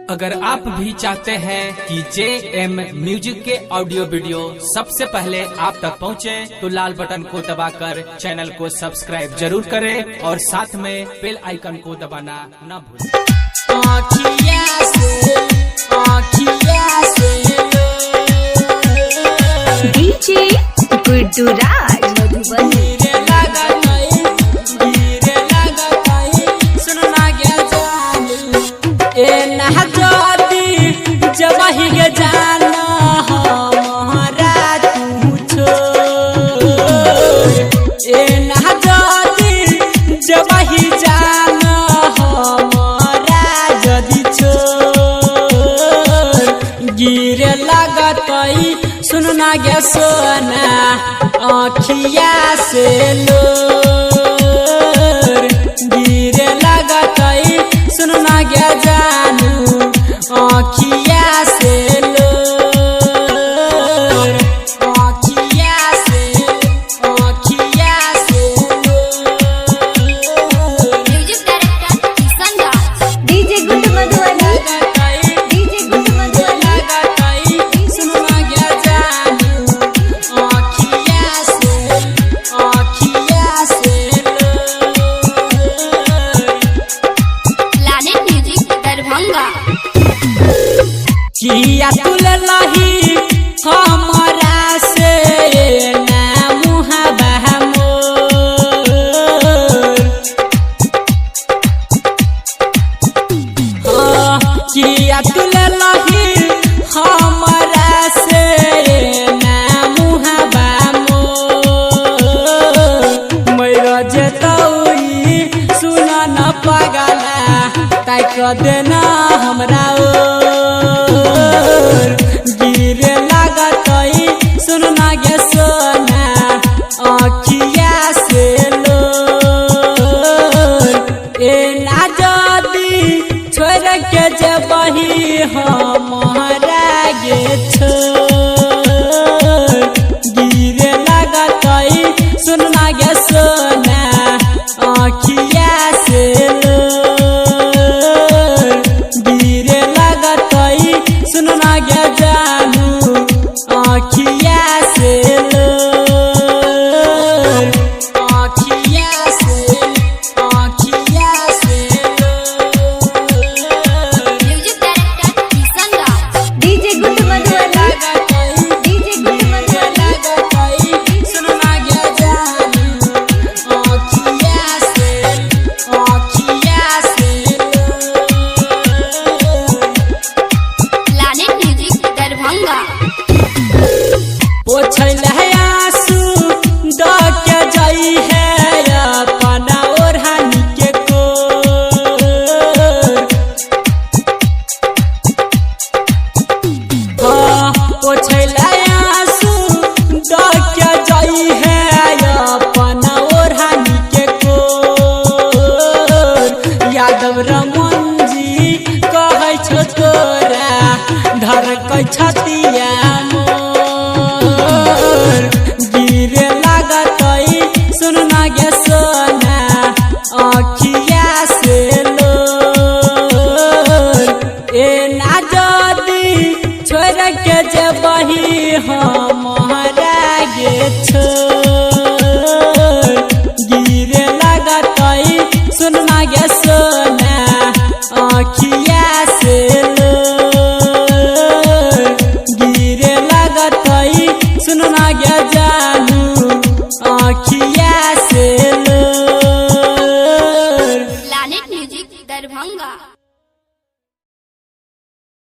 अगर आप भी चाहते हैं कि जे एम म्यूजिक के ऑडियो वीडियो सबसे पहले आप तक पहुंचे, तो लाल बटन को दबाकर चैनल को सब्सक्राइब जरूर करें और साथ में बेल आइकन को दबाना न भूलें। डीजे गुड्डू राज मधुबनी। गिरे लगतई सुनना गे सोना आँखिया से लोर, गिरे लगतई सुनना गे जानू आँखिया से लोर, आँखिया से, आँखिया से लोर। Music director Kishan Raj. DJ Guddu Madhubani, DJ Guddu Madhubani. Planet music Darbhanga. किया तुल लही हमरा से ना मुहाबा मोर, हाँ, किया तुल लही हमरा से ना मुहाबा मोर, मैर जेतौई सुन न पगला ताक देना हमरा ओर, गिरे लगतई सुन न गे सोना आँखिया से लोर, ए ना जदी छोड़ के जेबही हमरा गे छोड़, गिरे लगतई सुन न गे सोना आँखिया से लोर, गिरे लगतई सुन न गे जानू आँखिया से लोर, आँखिया से, आँखिया से लोर। Music director Kishan Raj. DJ Guddu Madhubani, DJ Guddu Madhubani. Planet music Darbhanga. पोछल है आंसू द के जाई है अपना ओढ़ानी के कोर, हाँ, पोछल है आंसू द के जाई है अपना ओढ़ानी के कोर, यादव रमन जी कहै छो तोरा धरकै छतिया मोर, गिरे लगतई सुन न गे सोना आँखिया से लोर, ए ना जदी छोड़ के जेबही हमरा गे छोड़, गिरे लगतई सुन न गे सोना आँखिया से लोर, गिरे लगतई सुन न गे जानू आँखिया से लोर। Planet music Darbhanga.